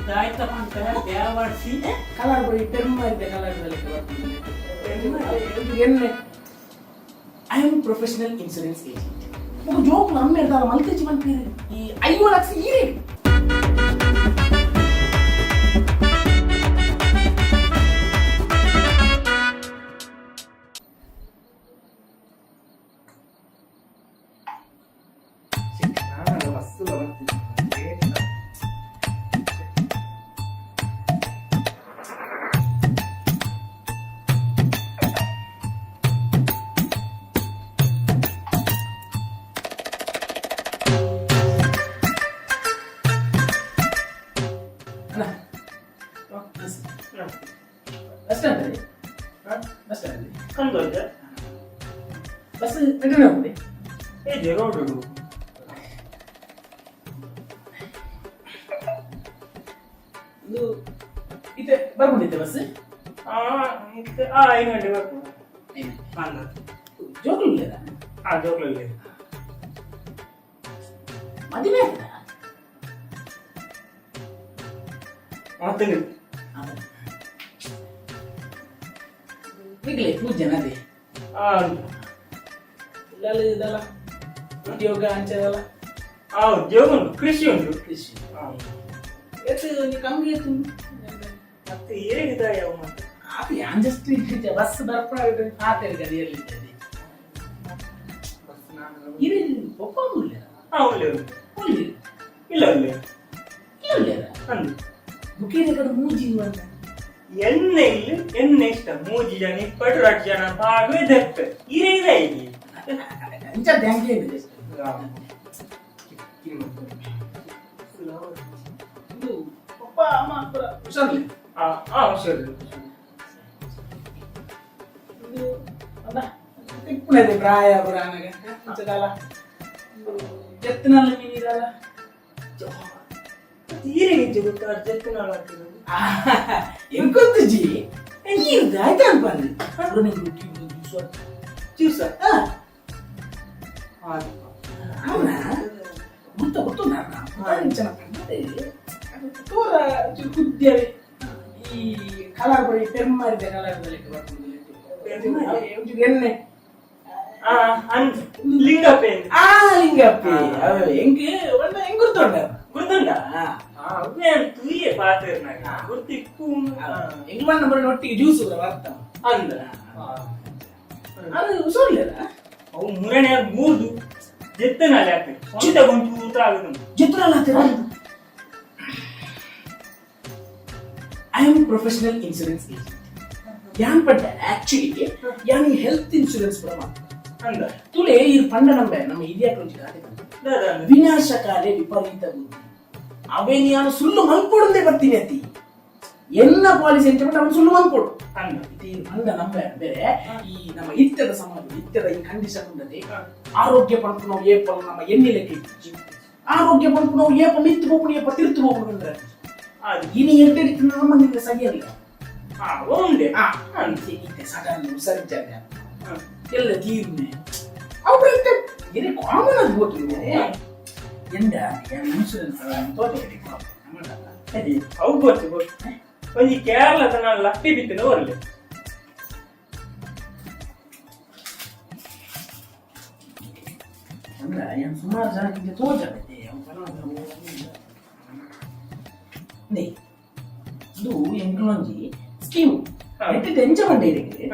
ದಾಯ್ತ ಪಂತ ದೇವರ್ಸಿ ಕಲರ್ ಬರಿ ಪೆರ್ಮರಿದ ಕಲರ್ ಎಣ್ಣೆ. I am professional insurance agent. ఒక జోకులు అమ్మేదాల మల్తెచ్చి మన పేరు ఈ 5 లక్ష ఈరే. ಅಣ್ಣ, bus bus stand ಅಲ್ಲಿ, ಬಸ್ ಸ್ಟ್ಯಾಂಡ್ ಅಲ್ಲಿ. ಕಂದೋಜ. ಬಸ್ ರಿಟರ್ನ್ ಹೋಗಿದೆ. ಏಜೆ ರೋಡ್. ಇದು ಇತ್ತೆ ಬರ್ಕೊಂಡಿದ್ದೆ ಬಸ್. ಆ ಇತ್ತೆ ಆ 5 ಗಂಟೆ ಬರ್ತದೆ ಅಂದ. ಜೋಕುಲು ಇಲ್ಲ. ಆ ಜೋಕ್ಲಲ್ಲಿ. ಮದುವೆ ಆಗ್ತದಾ? ಆತನು. ಈಗಲೇ ಪೂಜೆ ಅದೇ. ಆ ಇಲ್ಲ, ಇದಲ್ಲ ಉದ್ಯೋಗ ಅಂಚೆದಲ್ಲ. ಆ ಉದ್ಯೋಗ ಉಂಟು, ಕೃಷಿ ಉಂಟು. ಕೃಷಿ. ಆ. ಎತ್ತು ಒಂಜಿ ಕಮ್ಮಿ ಎತ್ತು. ಮತ್ತೆ ಏರಿಗಿದ ಯಾವ ಮತ್ತೆ? ಅದು ಯಾನ್ ಜಸ್ಟ್ ಬಸ್ ಬರ್ಪ ಪಾತೆರ್ ಎಲ್ಲಿದ್ದೆ. ಬಸ್ ನಾನು ಇದು ಪಪ್ಪ ಉಳ್ಳ. ಆ ಉಳ್ಳೆ ಉಂಟು. ಉಳ್ಳಿ. ಇಲ್ಲ ಉಳ್ಳೆ. ಇಲ್ಲ. ಅಂದು. ಬುಕೇರೆ ಕಡೆ ಮೂಜಿ ಅಂತ. ಎಣ್ಣೆ ಇಲ್ಲಿ ಎಣ್ಣೆ ಇಷ್ಟ ಮೂಜಿ ಜನ ಇಪ್ಪಟ್ಟು ರಡ್ಡು ಜನ ಭಾಗವೇ ದೆಪ್ಪೆ ಈರೇಗಿದ ಈಗ. ಅಂಚ ಬ್ಯಾಂಕ್ ಇದೆ. ಇದು ಪಪ್ಪ ಅಮ್ಮ ಪೂರ ಹುಷಾರಿಲ್ಲ. ಆ ಆ ಹುಷಾರು. ಇದು ಅಲ್ಲ ತಿಪ್ಪುನದೆ ಪ್ರಾಯ ಪುರ ಆನಗ ಅಂಚದಲ್ಲ ಜತ್ತಿನಲ್ಲ ಮೀನಿದಲ್ಲ. ಈರೇಗಿಜ್ಜೆ ಗೊತ್ತಾ ಜೆತ್ತಿನಾಳು ಆಗ್ತದೆ. ಎಂಕೊಂತುಜಿ ನೀರು ಆಯ್ತಾ ಅನ್ಪಂದು ಜ್ಯೂಸ್. ಜ್ಯೂಸ. ಹಾ. అవునా, గుర్తు గుర్తున్నారా? ತೋರ ಕುದ್ಯವೆ ಈ ಕಲರ್ ಬರಿ ಪೆರ್ಮರಿದ ಕಲರ್ ಎಣ್ಣೆ. ಆ ಅಂದ್ ಲಿಂಗಪ್ಪೆ. ಆ ಲಿಂಗಪ್ಪಿ ಎಂಕ್ ಒಳ್ಳೆ ಹೆಂಗ್ ಗುರ್ತುಂಡ. ಗುರ್ತುಂಡ. ಅವೇ ತುಯ್ಯೆ ಪಾತಿರ್ನಾಗ ಗುರ್ತು ಇಪ್ಪು. ಎಂಗ್ ಬಣ್ಣ ಬರೀ ಒಟ್ಟಿಗೆ ಜ್ಯೂಸ್ ಕೂಡ ಬರ್ತಾವ. ಅಂದ. ಅದು ಹುಷಾರಿಲ್ಲ. ಅವು ಮುರಣೆ ಮೂರ್ದು ಜೆತ್ತನಾಳೆ ಆಗ್ತದೆ ಸ್ವಂತ ಒಂಚೂರು ಆಗುದು. ಜಿತ್ರಲ್ಲ. I am professional insurance agent ಯಾನ್ ಪಟ್ಟ ಆಕ್ಚುಲಿ ಯಾನ್ ಈ ಹೆಲ್ತ್ ಇನ್ಶೂರೆನ್ಸ್ ಕೂಡ ಮಾಡ್ತಾರೆ. ಅಂದ. ತುಲೆ ಈ ಪಂಡ ನಂಬೆ ನಮ್ಮ ಹಿರಿಯ ಒಂಜಿ ಗಾದೆ ಪಂಡ. ದಾದ? ವಿನಾಶಕಾಲೆ ವಿಪರೀತ ಬುದ್ಧಿ. ಅವೇನು ಯಾನು ಸುಳ್ಳು ಮಲ್ಪೊಡಂದೇ ಬರ್ತೀನಿ ಅತಿ ಎಲ್ಲ ಪಾಲಿಸಿ ಅಂತ ಅವನು ಸುಳ್ಳು ಮಲ್ಪೊಡು. ಅಂದ. ಈ ಪಂಡ ನಂಬೆ ಬೇರೆ ಈ ನಮ್ಮ ಇತ್ತದ ಸಮಾಜ ಇತ್ತದ ಈ ಕಂಡೀಷನ್ ಉಂಡದೆ ಆರೋಗ್ಯ ಪಂಪು ನಾವು ಏಪ ನಮ್ಮ ಎಣ್ಣೆ ಲೆಕ್ಕ ಇತ್ತು ಆರೋಗ್ಯ ಪಂಪು ನಾವು ಏಪ ಮಿತ್ತು ಹೋಗುಣ ಏಪ ತಿರ್ತು ಹೋಗುಣ ಅಂದ್ರೆ ಅದು ಇನಿ ಎಂಟು ನಮ್ಮ ನಿಂಗೆ ಸರಿಯಲ್ಲ. ಆ ಉಂಡೆ. ಆ ಅಂದ. ಇತ್ತೆ ಸಡನ್ ಹುಷಾರಿದ್ದಾರೆ ಎಲ್ಲ ತೀರ್ನೆ ಅವ್ರು ಇತ್ತೆ ಇದು ಕಾಮನ್ ಅದು ಗೊತ್ತಿದೆ ಎಂಡ ಇನ್ಶೂರೆನ್ಸ್ ತೋಟ. ಅದೇ ಅವು ಗೊತ್ತು ಗೊತ್ತು ಒಂಜಿ ಕೇರಳದ ನಾನು ಲಪ್ಪಿ ಬಿತ್ತಿನ ಬರ್ಲಿ. ಅಂದ್ರೆ ಏನು ಸುಮಾರು ಜನಕ್ಕೆ ತೋಜ ನೇ ಇದು ಎಂಕ್ಲೊಂಜಿ ಸ್ಕೀಮ್. ಎಟ್ಟು ಎಂಚ ಬಂಡೆ ಇದಕ್ಕೆ.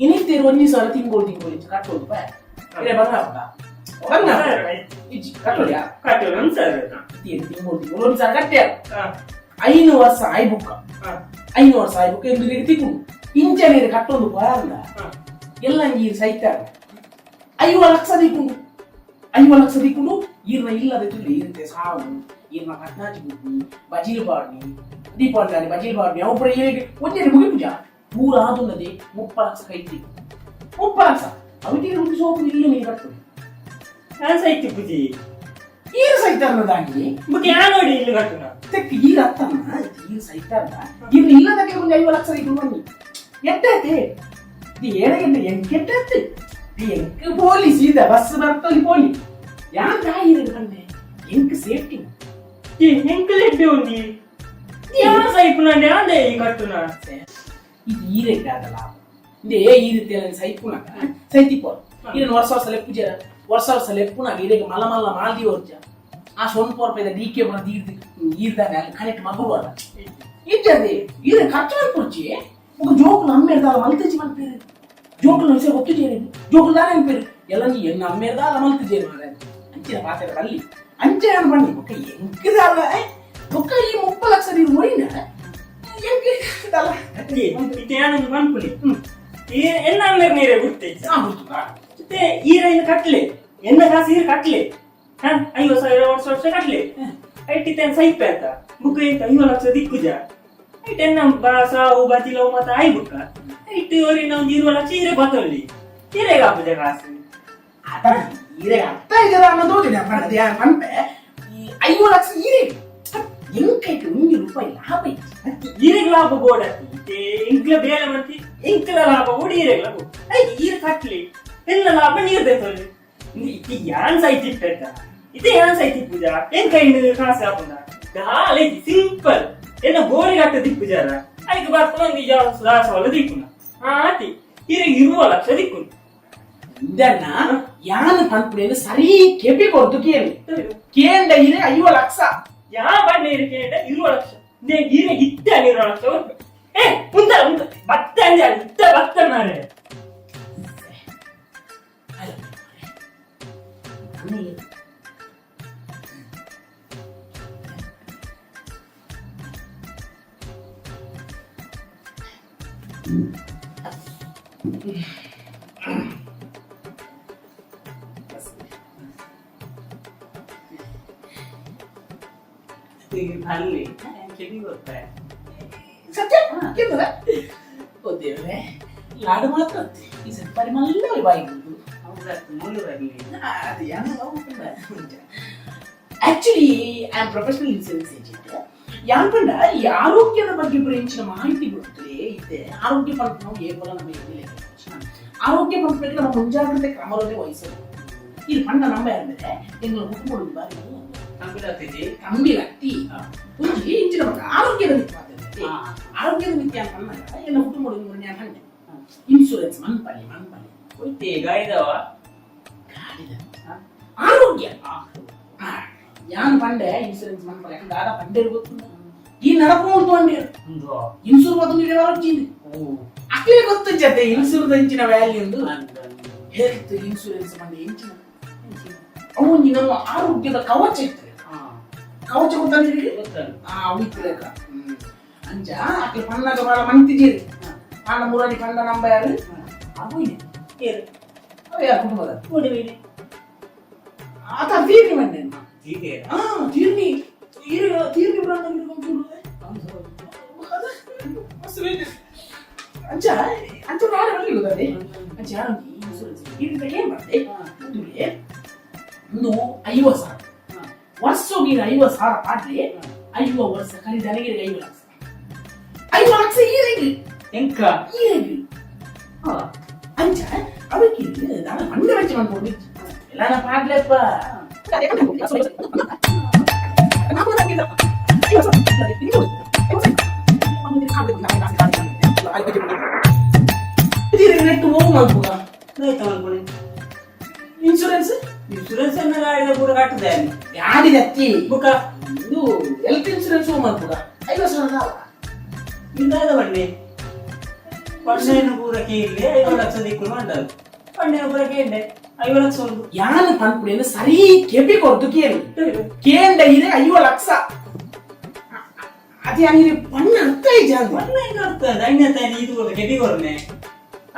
ಇನಿತ್ತೇರು ಒಂಜಿ ಸಾವಿರ ತಿಂಗಳು ತಿಂಗಳು ಇಂಚ ಕಟ್ಟೋದು ಬಾ ಇರೆ ಬಂಗ ಬಂಗ ಇಜ್ಜಿ ಕಟ್ಟೋಡಿಯಾ? ಕಟ್ಟೋದು ಒಂದು ಸಾವಿರ. ತಿಂಗಳು ತಿಂಗಳು ಒಂದು ಸಾವಿರ ಕಟ್ಟ್ಯಾರ 5 ವರ್ಷ ಆಯ್ ಬುಕ್ಕ. 5 ವರ್ಷ ಆಯ್ ಬುಕ್ಕ ಎಂದು ತಿಂಗಳು ಇಂಚ ನೀರು ಕಟ್ಟೊಂದು ಬಾರ್ಲ. ಎಲ್ಲ ನೀರು ಸೈತಾರ 50 ಲಕ್ಷ ದಿಕ್ಕೊಂಡು 50 ಲಕ್ಷ ದಿಕ್ಕೊಂಡು ಈರ್ನ ಇಲ್ಲದ ತುಳಿ ಇರುತ್ತೆ ಸಾವು ಈರ್ನ ಕಟ್ನಾಚಿ ಬುಡ್ನಿ ಬಜಿಲ್ ಬಾಡ್ನಿ ದೀಪಾವಳಿ ಬಜಿಲ್ ಬಾಡ್ನಿ ಅವು ಪೂರ ಏಗೆ ಒಂಜೆ ಮುಗಿ ಪೂಜಾ ಪೂರ ಆದುನ್ನದೆ 30 ಲಕ್ಷ ಕೈತಿ 30 ಲಕ್ಷ ಅವಿಟಿಗೆ ಒಂದು ಸೋಪು ಇಲ್ಲ ನೀರು ಕಟ್ಟುದು. ನಾನು ಸೈತಿ ಬುಜಿ. ಈರು ಸೈತಾರ್ನ ದಾಂಗಿ. ಬುಕ್ ಯಾ ನೋಡಿ ಇಲ್ಲಿ ಕಟ್ಟುನ. ತೆಕ್ ಈರು ಅತ್ತನ್ನ ಈರು ಸೈತಾರ್ನ ಈರ್ನ ಇಲ್ಲದಕ್ಕೆ ಒಂದು 50 ಲಕ್ಷ ದಿಕ್ಕೊಂಡು ಬನ್ನಿ ಎಟ್ಟಾಯ್ತೆ ಇದು ಏನಾಗಿದೆ ಎಂಕೆಟ್ಟಾಯ್ತು ಎಂಕ್ ಪೋಲಿ ಸೀದಾ ಬಸ್ ಬರ್ತಲ್ಲಿ ಪೋಲಿ ಯಾನ್ ದಾಯಿ ಕಣ್ಣೆ ಎಂಕ್ ಸೇಫ್ಟಿ. ಎಂಕಲ್ ಎಡ್ಡೆ ಉಂದಿ. ಸೈಪುನ ಅಂದೆ ಈ ಕಟ್ಟುನ. ಇದು ಈರೆಗ್ಗಾದಲ್ಲ ಇಂದೇ ಈ ರೀತಿಯಲ್ಲಿ ಸೈಪುನಾಗ ಸೈತಿಪ್ಪ ಇದನ್ನು ವರ್ಷ ವರ್ಷ ಲೆಪ್ಪುಜ ವರ್ಷ ವರ್ಷ ಲೆಪ್ಪುನಾಗ ಇರೆಗೆ ಮಲ್ಲ ಮಲ್ಲ ಮಾಲ್ದಿ ವರ್ಷ ಆ ಸೊನ್ಪ ರೂಪಾಯಿದ ಡಿ ಕೆ ಬರ ಈರ್ದು ಈರ್ದಾಗ ಅಲ್ಲಿ ಕನೆಕ್ಟ್ ಮಗುರು ಅಲ್ಲ ಇಜ್ಜದೆ ಈರೆ ಖರ್ಚು ಮನ್ಪುರ್ಚಿ ఒక జోకులు అమ్మేరు మల్తేచి మన పేరు జోకులు విషయం ఒత్తు చేయలేదు జోకులు దాని అని పేరు ಎಲ್ಲ ನೀ ಎನ್ನ ಅಮ್ಮೇರ್ದ ಅಲ್ಲ ಮಲ್ತು చేయరు ಮಾರ್ರೆ. ಅಂಚಿನ ಪಾತ್ರ ಬಲ್ಲಿ ಅಂಚೆ ನಾನು ಬನ್ನಿ ಬೊಕ್ಕ ಎಂಕದಾಲ ಬೊಕ್ಕ ಈ 30 ಲಕ್ಷ ನೀರು ಮೊಯ್ನ ಎಂಕದಲ್ಲ. ಇತ್ತೆ ಯಾನೊಂದು ಪನ್ಪುನಿ ಎನ್ನ ಅಮ್ಮೇರ್ ನೀರೇ ಗುರ್ತೈತ. ಹಾ ಗುರ್ತುಂಡಾ? ಇತ್ತೆ ಈರ ಇನ್ನು ಕಟ್ಲೆ ಎನ್ನ ಕಾಸು ಈರ್ ಕಟ್ಲೆ ಹಾ 50,000 ವರ್ಷ ವರ್ಷ ಕಟ್ಲೆ ಐಟ್ ಇತ್ತೆ ಸೈಪೆ ಆತ ಬುಕ್ಕ ಎಂತ 50 ಲಕ್ಷ ದಿಕ್ಕುಜ ಐಟ್ ಎನ್ನ ಬಾ ಸಾವು ಬಜಿಲವು ಮತ್ತ ಆಯ್ ಬುಕ್ಕ ಐಟ್ ಒರಿನ ಒಂದು 20 ಲಕ್ಷ ಈರೆ ಬತ್ತೊಲ್ಲಿ ಈರೆಗೆ ಆಪುಜ ಕಾಸು. ಅದ ಈರೆ ಅರ್ಥ ಇದೆಲ್ಲ ಅನ್ನೋದು ಪಂಡದ ಪಂಪೆ ಈ 50 ಲಕ್ಷ ಈರೆ ಎಂಕೈಟ್ ಒಂಜಿ ರೂಪಾಯಿ ಲಾಭ ಇಜ್ಜಿ. ಈರೆಗ್ ಲಾಭ ಬೋಡತ್ತಿ ಇತ್ತೆ ಎಂಕ್ಲ ಬೇಲೆ ಮಂತಿ ಎಂಕ್ಲ ಲಾಭ ಬೋಡಿ ಈರೆಗ್ ಲಾಭ I ಈರ್ ಕಟ್ಲಿ ಎಲ್ಲ ಲಾಭ ನೀರ್ ದೇತೊಲ್ಲಿ ಇತ್ತೆ ಯಾನ್ ಸೈತಿಪ್ಪೆತ್ತ ಇತ್ತೆ ಯಾನ್ ಸೈತಿಪ್ಪುಜ ಎಂಕ ಇನ್ನು ಕಾಸು ಆಪುಂಡ ದಾಲ ಸಿಂಪಲ್ ಎನ್ನ ಗೋರಿ ಕಟ್ಟ ದಿಪ್ಪುಜಾರ ಐಕ್ ಬರ್ಪುನ ಒಂದು ದಾಸವಾಳ ದಿಕ್ಕುನ ಆತಿ ಈರೆಗ್ 20 ಲಕ್ಷ ದಿಕ್ಕುನು. ಇದನ್ನ ಯಾನು ಪನ್ಪುನೇನು ಸರಿ ಕೆಪಿ ಕೊಡ್ತು ಕೇಳಿ ಕೇಂದ್ರ ಈರೆ 50 ಲಕ್ಷ. ಯಾ ಬಣ್ಣ ಈರೆ ಕೇಂದ್ರ 20 ಲಕ್ಷ ನೇ ಈರೆ ಇತ್ತೆ 20 ಲಕ್ಷ ಕೊರ್ಪೆ. ಏ ಉಂದ ಉಂದ ಬತ್ತ ಅಂದೆ ಇತ್ತ ಬತ್ತ ಮಾರೆ. ಅಲ್ಲಿ ಕೆವಿ ಗೊತ್ತಾ? ಸತ್ಯ ಕೇಂದ್ರ ಓ ದೇವ್ರೆ ಲಾಡು ಮಾತ್ರ ಈ ಸರಿ ಪರಿಮಳ ಬಾಯಿ. ಮುಳ್ಳು ಬರಲಿ. ಅದು actually I am professional insurance agent. ಯಾಕಂಡ ಈ ಆರೋಗ್ಯದ ಬಗ್ಗೆ ಗುರಿಂಚಿನ ಮಾಹಿತಿ ಗೊತ್ತೇ ಇದೆ. ಆರೋಗ್ಯ ಪಂಪ್ ನಾವು ಏ ನಮ್ಮ ಎದಿಲ್ಲ. ಆರೋಗ್ಯ ಪಂಪ್ ನಮ್ಮ ಮುಂಜಾಗ್ರತೆ ಕ್ರಮಗಳನ್ನೇ ವಹಿಸೋದು. ಇದು ಪಂಡ ನಂಬ ಅಂದ್ರೆ ಎಂಗಳ ಕುಟುಂಬ ಬಾರಿ ತಂಬಿಲತ್ತಿಜಿ. ತಂಬಿಲತ್ತಿ ಒಂಜಿ ಇಂಚಿನ ಬಗ್ಗೆ ಆರೋಗ್ಯದ ಮಿತಿ ಮಾತಾಡ್ತಿ. ಆರೋಗ್ಯದ ಮಿತಿ ಅಂತ ಅನ್ನಾಗ ಎನ್ನ ಕುಟುಂಬ ನಾನು ಹಂಡೆ ಇನ್ಶೂರೆನ್ಸ್ ಮನ್ಪಲ್ಲಿ ಮನ್ಪಲ್ಲಿ. ಹೋಯ್ತಿ ಗಾಯ್ದವ. ಗಾಡಿದ ಆರೋಗ್ಯ ಯಾನ್ ಪಂಡೆ ಇನ್ಶೂರೆನ್ಸ್ ಮನ್ಪಲ್ಲ ಯಾಕಂದ್ರೆ ಆದ ಪಂಡೇರು ಗೊತ್ತುಂಡ ಈ ನಡಪು ಉಂಟು ಅಂಡೇರು ಇನ್ಸೂರ್ ಬದಲು ಇಡೇ ಅಕ್ಲೇ ಗೊತ್ತು ಜೊತೆ ಇನ್ಸೂರ್ ಇಂಚಿನ ವ್ಯಾಲ್ಯೂ ಎಂದು ಹೆಲ್ತ್ ಇನ್ಶೂರೆನ್ಸ್ ಮಂಡೆ ಇಂಚಿನ ಅವು ಒಂಜಿ ನಮ್ಮ ಆರೋಗ್ಯದ ಕವಚ ಇರ್ತದೆ. ಕವಚ ಗೊತ್ತಂದ್ರೆ ಆ ಅವು ಇತ್ತು ಅಂಚ ಅಕ್ಲೆ ಪಣ್ಣಾಗ ಬಾಳ ಮಂತಿಜೇರು ಪಣ್ಣ ಮುರಾನಿ ಪಂಡ ನಂಬ ಯಾರು ಅವು ಇದೆ ಅವು ಯಾರು ಕುಟುಂಬದ ಆತ ತೀರ್ನಿ ಮಂಡೆ ಹಾ ತೀರ್ನಿ ತೀರ್ನಿ ಬ್ರಾಂಡ್ ಅಂಚ ಅಂಚ ನಾಳೆ ಬರ್ಲಿ ಗೊತ್ತದೆ ಅಂಚ ಯಾರು ಇನ್ಶೂರೆನ್ಸ್ ಏನ್ ಮಾಡ್ದೆ ಒಂದು 50,000 ವರ್ಷೋಗಿ 50,000 ಪಾಡ್ಲಿ 50 ವರ್ಷ ಕರಿದನಿಗೆ 50 ಲಕ್ಷ 50 ಲಕ್ಷ ಈರೆಗೆ ಎಂಕ ಈರೆಗೆ ಅಂಚ ಅವಕ್ಕೆ ನಾನು ಮಂಡೆ ವೆಚ್ಚ ಮಾಡ್ಕೊಂಡು ಎಲ್ಲ ನಾ ಪಾಡ್ಲೆಪ್ಪ. ನೆಟ್ಟು ಹೋಗು ಮಾಡ್ಬೋದ ಇನ್ಶೂರೆನ್ಸ್ ಇನ್ಶೂರೆನ್ಸ್ ಅನ್ನ ಗಾಡಿದ ಪೂರ ಕಟ್ಟದೆ. ಗಾಡಿ ಅತ್ತಿ ಬುಕ್ಕ ಇದು ಹೆಲ್ತ್ ಇನ್ಶೂರೆನ್ಸ್ ಹೋಗಿ ಮಾಡ್ಬೋದ 50,000 ಅಲ್ಲ. ಇಂದಾದ ಬಣ್ಣೆ ಪಣ್ಣೆಯನ್ನು ಪೂರ ಕೇಳಿ 50 ಲಕ್ಷ ದಿಕ್ಕು ಮಂಡದು ಪಣ್ಣೆ ಪೂರ ಕೇಂಡೆ 50 ಲಕ್ಷ ಉಂಟು. ಯಾನು ಪನ್ಪುನೇನು ಸರಿ ಕೆಪಿ ಕೊಡ್ತು ಕೇಳಿ ಕೇಂದ್ರ ಇದೆ 50 ಲಕ್ಷ ಅದೇ ಹಂಗಿದ್ರೆ ಪಣ್ಣ ಅರ್ಥ ಇಜ್ಜ ಅಂದ. ಬಣ್ಣ ಹೆಂಗ ಅರ್ಥ ದಣ್ಯ ತಾನೆ ಇದು ಕೊರ್ನೆ ಕೆಪಿ ಕೊರ್ನೆ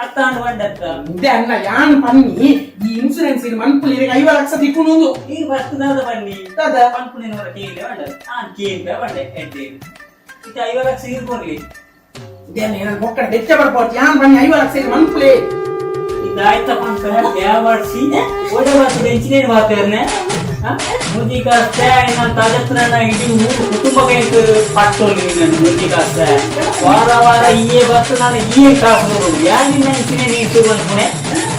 ಅತ್ತ ಅಂಡ್ ಬಂಡತ್ತ. ಇದೇ ಅನ್ನ ಯಾನ್ ಪನ್ನಿ ಈ ಇನ್ಶೂರೆನ್ಸ್ ಇದು ಮನ್ಪುಲಿ 50 ಲಕ್ಷ ತಿಕ್ಕುನು ಈಗ ಫಸ್ಟ್ ದಾದ ಬನ್ನಿ ದಾದ? ಪನ್ಪುನೇನು ಪೂರ ಕೇಳಿ ಬಂಡದು ಆನ್ ಕೇಂದ್ರ ಬಂಡೆ ಎಡ್ಡೆ ಇತ್ತ 50 ಲಕ್ಷ ಇದು ಕೊರ್ಲಿ. ಇದೇ ಏನಾದ್ರು ಮೊಕ್ಕಡ ಬೆಚ್ಚ ಬರ್ಬೋದು ಯಾನ್ ಪನ್ನಿ 50 ಲಕ್ಷ ಇದು ಮನ್ಪುಲಿ. ಇದಾಯ್ತ ಪಂಪ ದೇವರ್ಸಿ ಓಡೆ ಬಾತು ಎಂಚಿನೇನು ಬಾತೇರ್ನೆ ಮುದಿ ಕಾಸ್ತೆ ನಾನು ತಾಜತ್ರ ಇಡೀ ಊರು ಕುಟುಂಬಕ್ಕೆ ಪಟ್ಟೋಲಿ ನನ್ನ ಮುದಿ ಕಾಸ್ತೆ ವಾರ ವಾರ ಈಯೇ ಬತ್ತು ನಾನು ಈಯೇ ಕಾಸು ನೋಡು ಯಾ ನಿನ್ನ ಎಂಚಿನೇ ನೀರು ಬಂದ್ಪುಣೆ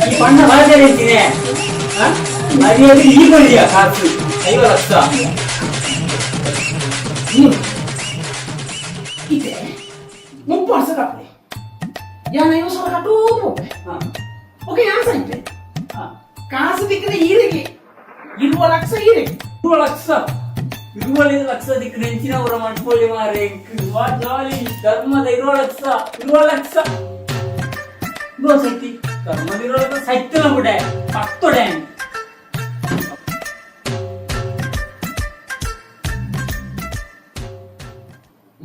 ಈ ಬಣ್ಣ ಬಾಜಾರ ಎಂಚಿನೇ ಮರ್ಯಾದೆ ಈ ಬಳಿಯ ಕಾಸು 50 ಲಕ್ಷ. ಇದೆ ಲಕ್ಷ ದಿಕ್ಕು ನೆಂಚಿನ ಊರ ಮನ್ಪೊಲಿ ಮಾರೆ. ವಾ ಜಾಲಿ! ಧರ್ಮದ 20 ಲಕ್ಷ, 20 ಲಕ್ಷ ಗೋ ಸೈತಿ. ಧರ್ಮದ 20 ಲಕ್ಷ ಸೈತಲ ಬಿಡೆ ಪತ್ತೊಡೆ.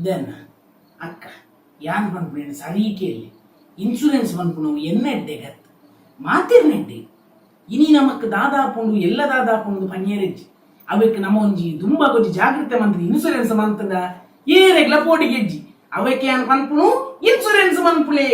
ಇದನ್ನ ಅಕ್ಕ ಯಾನ್ ಪನ್ಪುನೇನು ಸರಿ ಕೇಳಿ. ಇನ್ಶೂರೆನ್ಸ್ ಪನ್ಪುನವು ಎನ್ನ ಎಡ್ಡೆ ಗತ್ ಮಾತಿರ್ನೆಡ್ಡೆ. ಇನಿ ನಮಕ್ ದಾದಾಪುಂಡು ಎಲ್ಲ ದಾದಾಪುಂಡು ಪನ್ಯರೆಜ್ಜಿ. ಅವೆಕ್ ನಮ ಒಂಜಿ ದುಂಬ ಒಂಜಿ ಜಾಗ್ರತೆ ಮಂತ್ರಿ ಇನ್ಶೂರೆನ್ಸ್ ಮಂತಂಡ ಏರೆಗ್ಲ ಪೋಡಿಗೆಜ್ಜಿ. ಅವಕ್ಕೆ ಯಾನ್ ಪನ್ಪುನು ಇನ್ಶೂರೆನ್ಸ್ ಮನ್ಪುಲೇ.